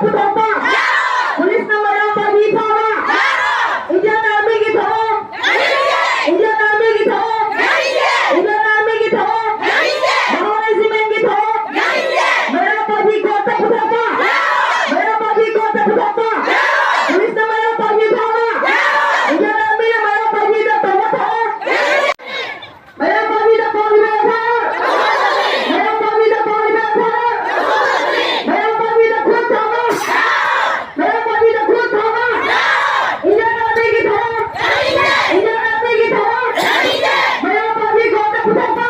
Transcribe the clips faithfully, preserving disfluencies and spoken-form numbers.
ꯄꯨꯊꯣꯛꯄ꯫ ꯄꯨꯂꯤꯁꯅ ꯃꯩꯔꯥ ꯄꯥꯏꯕꯤ ꯐꯥꯕ꯫ ꯏꯟꯗꯤꯌꯥꯟ ꯑꯥꯔꯃꯤꯒꯤ ꯊꯧꯑꯣꯡ꯫ ꯏꯟꯗꯤꯌꯥꯟ ꯑꯥꯔꯃꯤꯒꯤ ꯊꯧꯑꯣꯡ꯫ ꯏꯟꯗꯤꯌꯥꯟ ꯑꯥꯔꯃꯤꯒꯤ ꯊꯧꯑꯣꯡ꯫ ꯃꯍꯥ ꯔꯦꯖꯤꯃꯦꯟꯒꯤ ꯊꯧꯑꯣꯡ꯫ ꯃꯩꯔꯥ ꯄꯥꯏꯕꯤ ꯀꯣꯔꯠꯇ ꯄꯨꯊꯣꯛꯄ꯫ ꯃꯩꯔꯥ ꯄꯥꯏꯕꯤ ꯀꯣꯔꯠꯇ ꯄꯨꯊꯣꯛꯄ꯫ ꯄꯨꯂꯤꯁꯅ ꯃꯩꯔꯥ ꯄꯥꯏꯕꯤ ꯐꯥꯕ꯫ ꯏꯟꯗꯤꯌꯥꯟ ꯑꯥꯔꯃꯤꯅ ꯃꯩꯔꯥ ꯄꯥꯏꯕꯤꯗ ꯇꯧꯕ ꯊꯧꯑꯣꯡ꯫ ꯃꯩꯔꯥ ꯄꯥꯏꯕꯤꯗ ꯇꯧꯔꯤꯕ ꯑꯦꯐ ꯑꯥꯏ ꯑꯥꯔ꯫ ꯃꯩꯔꯥ ꯄꯥꯏꯕꯤꯗ ꯇꯧꯔꯤꯕ ꯑꯦꯐ ꯑꯥꯏ ꯑꯥꯔ꯫ ꯃꯩꯔꯥ ꯄꯥꯏꯕꯤꯗ ꯈꯨꯠ ꯊꯥꯕ꯫ ꯃꯩꯔꯥ ꯄꯥꯏꯕꯤꯗ ꯈꯨꯠ ꯊꯥꯕ꯫ ꯏꯟꯗꯤꯌꯥꯟ ꯑꯥꯔꯃꯤꯒꯤ ꯊꯧꯑꯣꯡ꯫ ꯏꯟꯗꯤꯌꯥꯟ ꯑꯥꯔꯃꯤꯒꯤ ꯊꯧꯑꯣꯡ꯫ ꯃꯩꯔꯥ ꯄꯥꯏꯕꯤ ꯀꯣꯔꯠꯇ ꯄꯨꯊꯣꯛꯄ꯫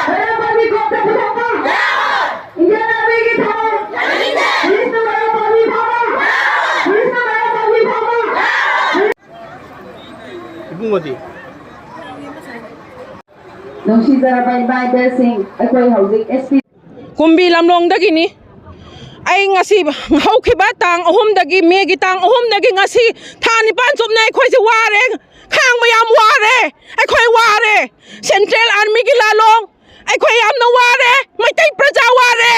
ꯃꯩꯔꯥ ꯄꯥꯏꯕꯤ ꯀꯣꯔꯠꯇ ꯄꯨꯊꯣꯛꯄ꯫ ꯏꯟꯗꯤꯌꯥꯟ ꯑꯥꯔꯃꯤꯒꯤ ꯊꯧꯑꯣꯡ꯫ ꯄꯨꯂꯤꯁꯅ ꯃꯩꯔꯥ ꯄꯥꯏꯕꯤ ꯐꯥꯕ꯫ ꯄꯨꯂꯤꯁꯅ ꯃꯩꯔꯥ ꯄꯥꯏꯕꯤ ꯐꯥꯕ꯫ ꯏꯕꯨꯡꯉꯣꯗꯤ? ꯅꯨꯡꯁꯤꯖꯔꯕ ꯏꯃꯥ ꯏꯕꯦꯜꯁꯤꯡ, ꯑꯩꯈꯣꯏ ꯍꯧꯖꯤꯛ ꯑꯦꯁ ꯄꯤ ꯀꯨꯝꯕꯤ ꯂꯝꯂꯣꯡꯗꯒꯤꯅꯤ꯫ ꯑꯩ ꯉꯁꯤ ꯍꯧꯈꯤꯕ ꯇꯥꯡ ꯑꯍꯨꯝꯗꯒꯤ, ꯃꯦꯒꯤ ꯇꯥꯡ ꯑꯍꯨꯝꯗꯒꯤ ꯉꯁꯤ ꯊꯥ ꯅꯤꯄꯥꯟ ꯆꯨꯞꯅ ꯑꯩꯈꯣꯏꯁꯦ ꯋꯥꯔꯦ, ꯈꯥꯡꯕ ꯌꯥꯝ ꯋꯥꯔꯦ, ꯑꯩꯈꯣꯏ ꯋꯥꯔꯦ꯫ ꯁꯦꯟꯇ꯭ꯔꯦꯜ ꯑꯥꯔꯃꯤꯒꯤ ꯂꯥꯂꯣꯡ ꯑꯩꯈꯣꯏ ꯌꯥꯝꯅ ꯋꯥꯔꯦ, ꯃꯩꯇꯩ ꯄ꯭ꯔꯖꯥ ꯋꯥꯔꯦ꯫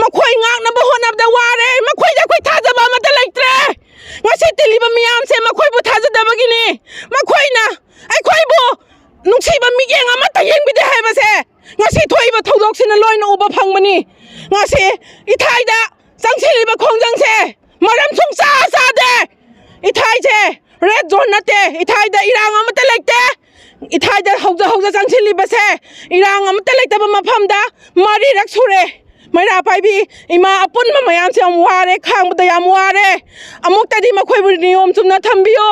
ꯃꯈꯣꯏ ꯉꯥꯛꯅꯕ ꯍꯣꯠꯅꯕꯗ ꯋꯥꯔꯦ꯫ ꯃꯈꯣꯏꯗ ꯑꯩꯈꯣꯏ ꯊꯥꯖꯕ ꯑꯃꯠꯇ ꯂꯩꯇ꯭ꯔꯦ꯫ ꯉꯁꯤ ꯇꯤꯜꯂꯤꯕ ꯃꯤꯌꯥꯝꯁꯦ ꯃꯈꯣꯏꯕꯨ ꯊꯥꯖꯗꯕꯒꯤꯅꯤ꯫ ꯃꯈꯣꯏꯅ ꯑꯩꯈꯣꯏꯕꯨ ꯅꯨꯡꯁꯤꯕ ꯃꯤꯠꯌꯦꯡ ꯑꯃꯠꯇ ꯌꯦꯡꯕꯤꯗꯦ ꯍꯥꯏꯕꯁꯦ ꯉꯁꯤ ꯊꯣꯛꯏꯕ ꯊꯧꯗꯣꯛꯁꯤꯅ ꯂꯣꯏꯅ ꯎꯕ ꯐꯪꯕꯅꯤ꯫ ꯉꯁꯤ ꯏꯊꯥꯏꯗ ꯆꯪꯁꯤꯜꯂꯤꯕ ꯈꯣꯡꯖꯪꯁꯦ ꯃꯔꯝ ꯁꯨꯡꯆꯥ ꯆꯥꯗꯦ꯫ ꯏꯊꯥꯏꯁꯦ ꯔꯦꯗ ꯖꯣꯟ ꯅꯠꯇꯦ꯫ ꯏꯊꯥꯏꯗ ꯏꯔꯥꯡ ꯑꯃꯠꯇ ꯂꯩꯇꯦ꯫ ꯏꯊꯥꯏꯗ ꯍꯧꯖ ꯍꯧꯖ ꯆꯪꯁꯤꯜꯂꯤꯕꯁꯦ ꯏꯔꯥꯡ ꯑꯃꯠꯇ ꯂꯩꯇꯕ ꯃꯐꯝꯗ ꯃꯔꯤꯔꯛ ꯁꯨꯔꯦ꯫ ꯃꯩꯔꯥ ꯄꯥꯏꯕꯤ ꯏꯃꯥ ꯑꯄꯨꯟꯕ ꯃꯌꯥꯝꯁꯦ ꯌꯥꯝ ꯋꯥꯔꯦ, ꯈꯥꯡꯕꯗ ꯌꯥꯝ ꯋꯥꯔꯦ꯫ ꯑꯃꯨꯛꯇꯗꯤ ꯃꯈꯣꯏꯕꯨ ꯅꯤꯌꯣꯝ ꯆꯨꯝꯅ ꯊꯝꯕꯤꯌꯨ,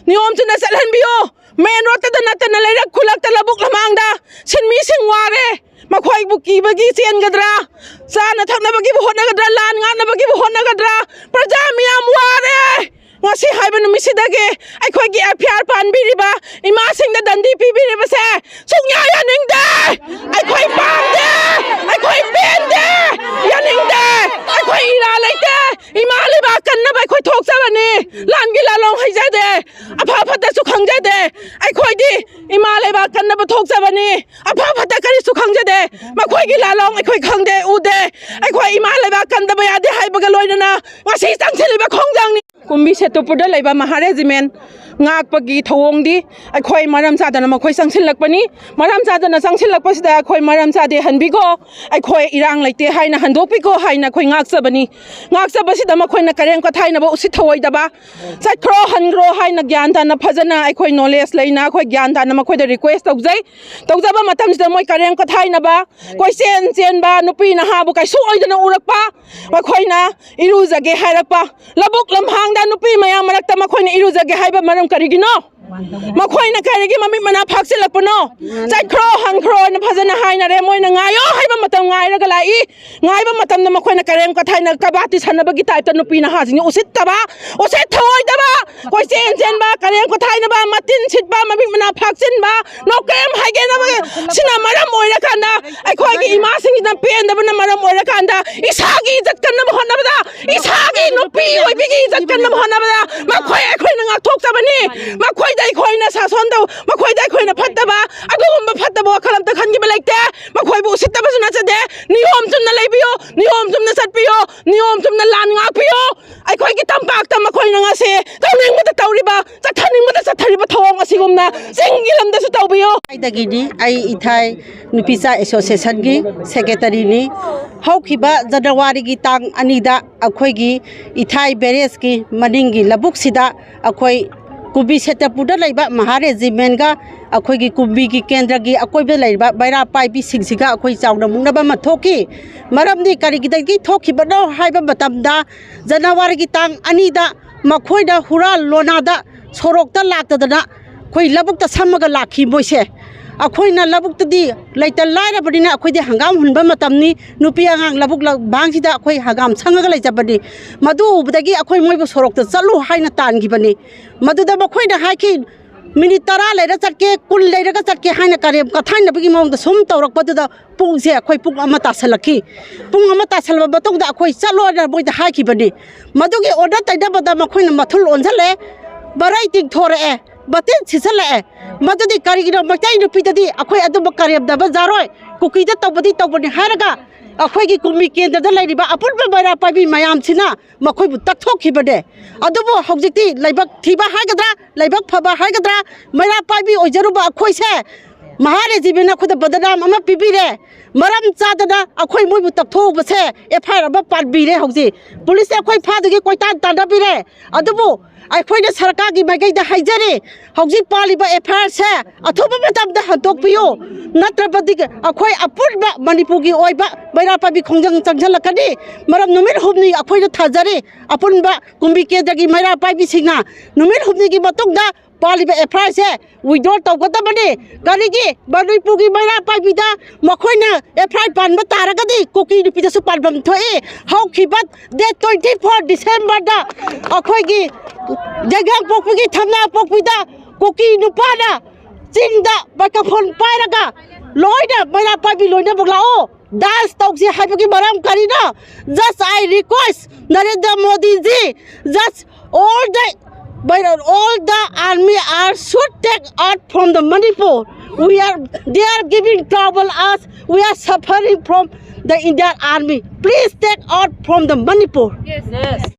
ꯅꯤꯌꯣꯝ ꯆꯨꯝꯅ ꯆꯠꯍꯟꯕꯤꯌꯨ꯫ ꯃꯦꯟ ꯔꯣꯗꯇꯗ ꯅꯠꯇꯅ ꯂꯩꯔꯛ ꯈꯨꯜꯂꯛꯇ, ꯂꯧꯕꯨꯛ ꯂꯝꯍꯥꯡꯗ ꯁꯤꯟꯃꯤꯁꯤꯡ ꯋꯥꯔꯦ꯫ ꯃꯈꯣꯏꯕꯨ ꯀꯤꯕꯒꯤ ꯆꯦꯟꯒꯗ꯭ꯔꯥ? ꯆꯥꯅ ꯊꯛꯅꯕꯒꯤꯕꯨ ꯍꯣꯠꯅꯒꯗ꯭ꯔꯥ? ꯂꯥꯟ ꯉꯥꯛꯅꯕꯒꯤꯕꯨ ꯍꯣꯠꯅꯒꯗ꯭ꯔꯥ? ꯄ꯭ꯔꯖꯥ ꯃꯤꯌꯥꯝ ꯋꯥꯔꯦ꯫ ꯉꯁꯤ ꯍꯥꯏꯕ ꯅꯨꯃꯤꯠꯁꯤꯗꯒꯤ ꯑꯩꯈꯣꯏꯒꯤ ꯑꯦꯐ ꯑꯥꯏ ꯑꯥꯔ ꯄꯥꯟꯕꯤꯔꯤꯕ ꯏꯃꯥꯁꯤꯡꯗ ꯗꯟꯗꯤ ꯄꯤꯕꯤꯔꯤꯕꯁꯦ ꯁꯨꯡꯌꯥ ꯌꯥꯅꯤꯡꯗꯦ꯫ ꯑꯩꯈꯣꯏ ꯄꯥꯝꯗꯦ꯫ ꯑꯩꯈꯣꯏ ꯄꯦꯟꯗꯦ꯫ ꯌꯥꯅꯤꯡꯗꯦ꯫ ꯑꯩꯈꯣꯏ ꯏꯔꯥ ꯂꯩꯇꯦ꯫ ꯏꯃꯥ ꯂꯩꯕꯥꯛ ꯀꯟꯅꯕ ꯑꯩꯈꯣꯏ ꯊꯣꯛꯆꯕꯅꯤ꯫ ꯂꯥꯟꯒꯤ ꯂꯥꯂꯣꯡ ꯍꯩꯖꯗꯦ꯫ ꯑꯐ ꯐꯠꯇꯁꯨ ꯈꯪꯖꯗꯦ꯫ ꯑꯩꯈꯣꯏꯗꯤ ꯏꯃꯥ ꯂꯩꯕꯥꯛ ꯀꯟꯅꯕ ꯊꯣꯛꯆꯕꯅꯤ꯫ ꯑꯐ ꯐꯠꯇ ꯀꯔꯤꯁꯨ ꯈꯪꯖꯗꯦ꯫ ꯃꯈꯣꯏꯒꯤ ꯂꯥꯂꯣꯡ ꯑꯩꯈꯣꯏ ꯈꯪꯗꯦ, ꯎꯗꯦ꯫ ꯑꯩꯈꯣꯏ ꯏꯃꯥ ꯂꯩꯕꯥꯛ ꯀꯟꯗꯕ ꯌꯥꯗꯦ ꯍꯥꯏꯕꯒ ꯂꯣꯏꯅꯅ ꯉꯁꯤ ꯆꯪꯁꯤꯜꯂꯤꯕ ꯈꯣꯡꯖꯪꯅꯤ꯫ ꯀꯨꯝꯕꯤ ꯁꯦꯇꯨꯄꯨꯔꯗ ꯂꯩꯕ ꯃꯍꯥ ꯔꯦꯖꯤꯃꯦꯟ ꯉꯥꯛꯄꯒꯤ ꯊꯧꯑꯣꯡꯗꯤ ꯑꯩꯈꯣꯏ ꯃꯔꯝ ꯆꯥꯗꯅ ꯃꯈꯣꯏ ꯆꯪꯁꯤꯜꯂꯛꯄꯅꯤ꯫ ꯃꯔꯝ ꯆꯥꯗꯅ ꯆꯪꯁꯤꯜꯂꯛꯄꯁꯤꯗ ꯑꯩꯈꯣꯏ ꯃꯔꯝ ꯆꯥꯗꯦ ꯍꯟꯕꯤꯈꯣ, ꯑꯩꯈꯣꯏ ꯏꯔꯥꯡ ꯂꯩꯇꯦ ꯍꯥꯏꯅ ꯍꯟꯗꯣꯛꯄꯤꯈꯣ ꯍꯥꯏꯅ ꯑꯩꯈꯣꯏ ꯉꯥꯛꯆꯕꯅꯤ꯫ ꯉꯥꯛꯆꯕꯁꯤꯗ ꯃꯈꯣꯏꯅ ꯀꯔꯦꯝ ꯀꯊꯥꯏꯅꯕ, ꯎꯁꯤꯠ ꯊꯑꯣꯏꯗꯕ, ꯆꯠꯈ꯭ꯔꯣ ꯍꯟꯈ꯭ꯔꯣ ꯍꯥꯏꯅ ꯒ꯭ꯌꯥꯟ ꯇꯥꯅ ꯐꯖꯅ ꯑꯩꯈꯣꯏ ꯅꯣꯂꯦꯖ ꯂꯩꯅ ꯑꯩꯈꯣꯏ ꯒ꯭ꯌꯥꯟ ꯇꯥꯅ ꯃꯈꯣꯏꯗ ꯔꯤꯀ꯭ꯋꯦꯁ ꯇꯧꯖꯩ꯫ ꯇꯧꯖꯕ ꯃꯇꯝꯁꯤꯗ ꯃꯣꯏ ꯀꯔꯦꯝ ꯀꯊꯥꯏꯅꯕ, ꯀꯣꯏꯆꯦꯟ ꯆꯦꯟꯕ, ꯅꯨꯄꯤ ꯅꯍꯥꯕꯨ ꯀꯩꯁꯨ ꯑꯣꯏꯗꯅ ꯎꯔꯛꯄ, ꯃꯈꯣꯏꯅ ꯏꯔꯨꯖꯒꯦ ꯍꯥꯏꯔꯛꯄ, ꯂꯧꯕꯨꯛ ꯂꯝꯍꯥꯡꯗ ꯅꯨꯄꯤ ꯃꯌꯥꯝ ꯃꯔꯛꯇ ꯃꯈꯣꯏꯅ ꯏꯔꯨꯖꯒꯦ ꯍꯥꯏꯕ ꯃꯔꯝ ꯀꯔꯤꯒꯤꯅꯣ? ꯃꯈꯣꯏꯅ ꯀꯔꯤꯒꯤ ꯃꯃꯤꯠ ꯃꯅꯥ ꯐꯥꯛꯆꯤꯜꯂꯛꯄꯅꯣ? ꯆꯠꯈ꯭ꯔꯣ ꯍꯟꯈ꯭ꯔꯣꯅ ꯐꯖꯅ ꯍꯥꯏꯅꯔꯦ꯫ ꯃꯣꯏꯅ ꯉꯥꯏꯌꯣ ꯍꯥꯏꯕ ꯃꯇꯝ ꯉꯥꯏꯔꯒ ꯂꯥꯛꯏ꯫ ꯉꯥꯏꯕ ꯃꯇꯝꯗ ꯃꯈꯣꯏꯅ ꯀꯔꯦꯝ ꯀꯊꯥꯏꯅ ꯀꯕꯥꯇꯤ ꯁꯥꯟꯅꯕꯒꯤ ꯇꯥꯏꯞꯇ ꯅꯨꯄꯤ ꯅꯍꯥꯁꯤꯡꯅ ꯎꯁꯤꯠꯇꯕ, ꯎꯁꯤꯠ ꯊꯑꯣꯏꯗꯕ, ꯀꯣꯏꯆꯦꯟ ꯆꯦꯟꯕ, ꯀꯔꯦꯝ ꯀꯊꯥꯏꯅꯕ, ꯃꯇꯤꯟ ꯁꯤꯠꯄ, ꯃꯃꯤꯠ ꯃꯅꯥ ꯐꯥꯛꯆꯤꯟꯕ, ꯅꯣꯀ꯭ꯔꯦꯝ ꯍꯥꯏꯒꯦꯅꯕ ꯁꯤꯅ ꯃꯔꯝ ꯑꯣꯏꯔꯀꯥꯟꯗ ꯑꯩꯈꯣꯏꯒꯤ ꯏꯃꯥꯁꯤꯡꯁꯤꯅ ꯄꯦꯟꯗꯕꯅ ꯃꯔꯝ ꯑꯣꯏꯔꯀꯥꯟꯗ ꯏꯁꯥꯒꯤ ꯏꯖꯠ ꯀꯟꯅꯕ ꯍꯣꯠꯅꯕꯗ, ꯏꯁꯥꯒꯤ ꯅꯨꯄꯤ ꯑꯣꯏꯕꯤꯒꯤ ꯏꯖꯠ ꯀꯟꯅꯕ ꯍꯣꯠꯅꯕꯗ ꯃꯈꯣꯏ ꯑꯩꯈꯣꯏꯅ ꯉꯥꯛꯊꯣꯛꯆꯕꯅꯤ꯫ ꯃꯈꯣꯏꯗ ꯑꯩꯈꯣꯏꯅ ꯁꯥꯁꯣꯟ ꯇꯧ, ꯃꯈꯣꯏꯗ ꯑꯩꯈꯣꯏꯅ ꯐꯠꯇꯕ, ꯑꯗꯨꯒꯨꯝꯕ ꯐꯠꯇꯕ ꯋꯥꯈꯜ ꯑꯝꯇ ꯈꯟꯈꯤꯕ ꯂꯩꯇꯦ꯫ ꯃꯈꯣꯏꯕꯨ ꯎꯁꯤꯠꯇꯕꯁꯨ ꯅꯠꯆꯗꯦ꯫ ꯅꯤꯌꯣꯝ ꯆꯨꯝꯅ ꯂꯩꯕꯤꯌꯨ, ꯅꯤꯌꯣꯝ ꯆꯨꯝꯅ ꯆꯠꯄꯤꯌꯨ, ꯅꯤꯌꯣꯝ ꯆꯨꯝꯅ ꯂꯥꯟ ꯉꯥꯛꯄꯤꯌꯨ꯫ ꯑꯩꯈꯣꯏꯒꯤ ꯇꯝꯄꯥꯛꯇ ꯃꯈꯣꯏꯅ ꯉꯁꯤ ꯇꯧꯅꯤꯡꯕꯗ ꯇꯧꯔꯤꯕ, ꯆꯠꯊꯅꯤꯡꯕꯗ ꯆꯠꯊꯔꯤꯕ ꯊꯧꯑꯣꯡ ꯑꯁꯤꯒꯨꯝꯅ ꯆꯤꯡꯒꯤ ꯂꯝꯗꯁꯨ ꯇꯧꯕꯤꯌꯨ꯫ ꯏꯊꯥꯏꯗꯒꯤꯅꯤ꯫ ꯑꯩ ꯏꯊꯥꯏ ꯅꯨꯄꯤꯆꯥ ꯑꯦꯁꯣꯁꯤꯌꯦꯁꯟꯒꯤ ꯁꯦꯀ꯭ꯔꯦꯇꯔꯤꯅꯤ꯫ ꯍꯧꯈꯤꯕ ꯖꯅꯋꯥꯔꯤꯒꯤ ꯇꯥꯡ ꯑꯅꯤꯗ ꯑꯩꯈꯣꯏꯒꯤ ꯏꯊꯥꯏ ꯕꯦꯔꯦꯖꯀꯤ ꯃꯅꯤꯡꯒꯤ ꯂꯧꯕꯨꯛꯁꯤꯗ ꯑꯩꯈꯣꯏ ꯀꯨꯝꯕꯤ ꯁꯦꯇꯄꯨꯔꯗ ꯂꯩꯕ ꯃꯍꯥ ꯔꯦꯖꯤꯃꯦꯟꯒ ꯑꯩꯈꯣꯏꯒꯤ ꯀꯨꯝꯕꯤꯒꯤ ꯀꯦꯟꯗ꯭ꯔꯒꯤ ꯑꯀꯣꯏꯕꯗ ꯂꯩꯔꯤꯕ ꯃꯩꯔꯥ ꯄꯥꯏꯕꯤꯁꯤꯡꯁꯤꯒ ꯑꯩꯈꯣꯏ ꯆꯥꯎꯅ ꯃꯨꯛꯅꯕ ꯑꯃ ꯊꯣꯛꯈꯤ꯫ ꯃꯔꯝꯗꯤ ꯀꯔꯤꯒꯤꯗꯒꯤ ꯊꯣꯛꯈꯤꯕꯅꯣ ꯍꯥꯏꯕ ꯃꯇꯝꯗ, ꯖꯅꯋꯥꯔꯤꯒꯤ ꯇꯥꯡ ꯑꯅꯤꯗ ꯃꯈꯣꯏꯅ ꯍꯨꯔꯥꯟ ꯂꯣꯅꯥꯗ ꯁꯣꯔꯣꯛꯇ ꯂꯥꯛꯇꯗꯅ ꯑꯩꯈꯣꯏ ꯂꯧꯕꯨꯛꯇ ꯁꯝꯃꯒ ꯂꯥꯛꯈꯤ ꯃꯣꯏꯁꯦ꯫ ꯑꯩꯈꯣꯏꯅ ꯂꯧꯕꯨꯛꯇꯗꯤ ꯂꯩꯇ ꯂꯥꯏꯔꯕꯅꯤꯅ ꯑꯩꯈꯣꯏꯗꯤ ꯍꯪꯒꯥꯝ ꯍꯨꯟꯕ ꯃꯇꯝꯅꯤ, ꯅꯨꯄꯤ ꯑꯉꯥꯡ ꯂꯧꯕꯨꯛ ꯂꯝꯍꯥꯡꯁꯤꯗ ꯑꯩꯈꯣꯏ ꯍꯪꯒꯥꯝ ꯁꯪꯉꯒ ꯂꯩꯖꯕꯅꯤ꯫ ꯃꯗꯨ ꯎꯕꯗꯒꯤ ꯑꯩꯈꯣꯏ ꯃꯣꯏꯕꯨ ꯁꯣꯔꯣꯛꯇ ꯆꯠꯂꯨ ꯍꯥꯏꯅ ꯇꯥꯟꯈꯤꯕꯅꯤ꯫ ꯃꯗꯨꯗ ꯃꯈꯣꯏꯅ ꯍꯥꯏꯈꯤ, "ꯃꯤꯅꯤꯠ ꯇꯔꯥ ꯂꯩꯔ ꯆꯠꯀꯦ, ꯀꯨꯟ ꯂꯩꯔꯒ ꯆꯠꯀꯦ" ꯍꯥꯏꯅ ꯀꯔꯦꯝ ꯀꯊꯥꯏꯅꯕꯒꯤ ꯃꯑꯣꯡꯗ ꯁꯨꯝ ꯇꯧꯔꯛꯄꯗꯨꯗ ꯄꯨꯡꯁꯦ ꯑꯩꯈꯣꯏ ꯄꯨꯡ ꯑꯃ ꯇꯥꯁꯜꯂꯛꯈꯤ꯫ ꯄꯨꯡ ꯑꯃ ꯇꯥꯁꯜꯂꯕ ꯃꯇꯨꯡꯗ ꯑꯩꯈꯣꯏ ꯆꯠꯂꯣꯅ ꯃꯣꯏꯗ ꯍꯥꯏꯈꯤꯕꯅꯤ꯫ ꯃꯗꯨꯒꯤ ꯑꯣꯔꯗꯔ ꯇꯩꯅꯕꯗ ꯃꯈꯣꯏꯅ ꯃꯊꯨꯜ ꯑꯣꯟꯁꯤꯜꯂꯛꯑꯦ, ꯃꯔꯩ ꯇꯤꯡꯊꯣꯔꯛꯑꯦ, ꯃꯇꯤꯟ ꯁꯤꯠꯆꯜꯂꯛꯑꯦ꯫ ꯃꯗꯨꯗꯤ ꯀꯔꯤꯒꯤꯅꯣ? ꯃꯩꯇꯩ ꯅꯨꯄꯤꯗꯗꯤ ꯑꯩꯈꯣꯏ ꯑꯗꯨꯝꯕ ꯀꯔꯦꯝꯅꯕ ꯌꯥꯔꯣꯏ, ꯀꯨꯀꯤꯗ ꯇꯧꯕꯗꯤ ꯇꯧꯕꯅꯤ ꯍꯥꯏꯔꯒ ꯑꯩꯈꯣꯏꯒꯤ ꯀꯨꯝꯕꯤ ꯀꯦꯟꯗ꯭ꯔꯗ ꯂꯩꯔꯤꯕ ꯑꯄꯨꯟꯕ ꯃꯩꯔꯥ ꯄꯥꯏꯕꯤ ꯃꯌꯥꯝꯁꯤꯅ ꯃꯈꯣꯏꯕꯨ ꯇꯛꯊꯣꯛꯈꯤꯕꯅꯦ꯫ ꯑꯗꯨꯕꯨ ꯍꯧꯖꯤꯛꯇꯤ ꯂꯥꯏꯕꯛ ꯊꯤꯕ ꯍꯥꯏꯒꯗ꯭ꯔꯥ, ꯂꯥꯏꯕꯛ ꯐꯕ ꯍꯥꯏꯒꯗ꯭ꯔꯥ, ꯃꯩꯔꯥ ꯄꯥꯏꯕꯤ ꯑꯣꯏꯖꯔꯨꯕ ꯑꯩꯈꯣꯏꯁꯦ ꯃꯍꯥ ꯔꯦꯖꯤꯃꯦꯟꯅ ꯑꯩꯈꯣꯏꯗ ꯕꯗꯅꯥꯝ ꯑꯃ ꯄꯤꯕꯤꯔꯦ꯫ ꯃꯔꯝ ꯆꯥꯗꯅ ꯑꯩꯈꯣꯏ ꯃꯣꯏꯕꯨ ꯇꯛꯊꯣꯛꯎꯕꯁꯦ ꯑꯦꯐ ꯑꯥꯏ ꯑꯥꯔ ꯑꯃ ꯄꯥꯟꯕꯤꯔꯦ꯫ ꯍꯧꯖꯤꯛ ꯄꯨꯂꯤꯁꯁꯦ ꯑꯩꯈꯣꯏ ꯐꯥꯗꯨꯒꯤ ꯀꯣꯏꯇꯥꯟ ꯇꯥꯟꯅꯕꯤꯔꯦ꯫ ꯑꯗꯨꯕꯨ ꯑꯩꯈꯣꯏꯅ ꯁꯔꯀꯥꯔꯒꯤ ꯃꯥꯏꯀꯩꯗ ꯍꯥꯏꯖꯔꯤ, ꯍꯧꯖꯤꯛ ꯄꯥꯜꯂꯤꯕ ꯑꯦꯐ ꯑꯥꯏ ꯑꯥꯔꯁꯦ ꯑꯊꯨꯕ ꯃꯇꯝꯗ ꯍꯟꯗꯣꯛꯄꯤꯌꯨ, ꯅꯠꯇ꯭ꯔꯕꯗꯤ ꯑꯩꯈꯣꯏ ꯑꯄꯨꯟꯕ ꯃꯅꯤꯄꯨꯔꯒꯤ ꯑꯣꯏꯕ ꯃꯩꯔꯥ ꯄꯥꯏꯕꯤ ꯈꯣꯡꯖꯪ ꯆꯪꯁꯤꯜꯂꯛꯀꯅꯤ꯫ ꯃꯔꯝ ꯅꯨꯃꯤꯠ ꯍꯨꯝꯅꯤ ꯑꯩꯈꯣꯏꯅ ꯊꯥꯖꯔꯤ, ꯑꯄꯨꯟꯕ ꯀꯨꯝꯕꯤ ꯀꯦꯟꯗ꯭ꯔꯒꯤ ꯃꯩꯔꯥ ꯄꯥꯏꯕꯤꯁꯤꯡꯅ ꯅꯨꯃꯤꯠ ꯍꯨꯝꯅꯤꯒꯤ ꯃꯇꯨꯡꯗ ꯄꯥꯜꯂꯤꯕ ꯑꯦꯐ ꯑꯥꯏ ꯑꯥꯔꯁꯦ ꯋꯤꯗ꯭ꯔꯣ ꯇꯧꯒꯗꯕꯅꯤ꯫ ꯀꯔꯤꯒꯤ? ꯃꯅꯤꯄꯨꯔꯒꯤ ꯃꯩꯔꯥ ꯄꯥꯏꯕꯤꯗ ꯃꯈꯣꯏꯅ ꯑꯦꯐ ꯑꯥꯏ ꯑꯥꯔ ꯄꯥꯟꯕ ꯇꯥꯔꯒꯗꯤ ꯀꯨꯀꯤ ꯅꯨꯄꯤꯗꯁꯨ ꯄꯥꯟꯐꯝ ꯊꯣꯛꯏ꯫ ꯍꯧꯈꯤꯕ ꯗꯦꯠ ꯇ꯭ꯋꯦꯟꯇꯤ ꯐꯣꯔ ꯗꯤꯁꯦꯝꯕꯔꯗ ꯑꯩꯈꯣꯏꯒꯤ ꯌꯥꯏꯉꯪꯄꯣꯛꯄꯤꯒꯤ ꯊꯝꯅꯥꯄꯣꯛꯄꯤꯗ ꯀꯨꯀꯤ ꯅꯨꯄꯥꯅ ꯆꯤꯡꯗ ꯃꯥꯏꯀ꯭ꯔꯣꯐꯣꯟ ꯄꯥꯏꯔꯒ ꯂꯣꯏꯅ ꯃꯩꯔꯥ ꯄꯥꯏꯕꯤ ꯂꯣꯏꯅꯃꯛ ꯂꯥꯛꯑꯣ, ꯗꯥꯟꯁ ꯇꯧꯁꯤ ꯍꯥꯏꯕꯒꯤ ꯃꯔꯝ ꯀꯔꯤꯅꯣ? Just I request Narendra Modi ji, just all the all the army are should take out from the Manipur. We are they are giving trouble us. We are suffering from the Indian army. Please take out from the Manipur. Yes.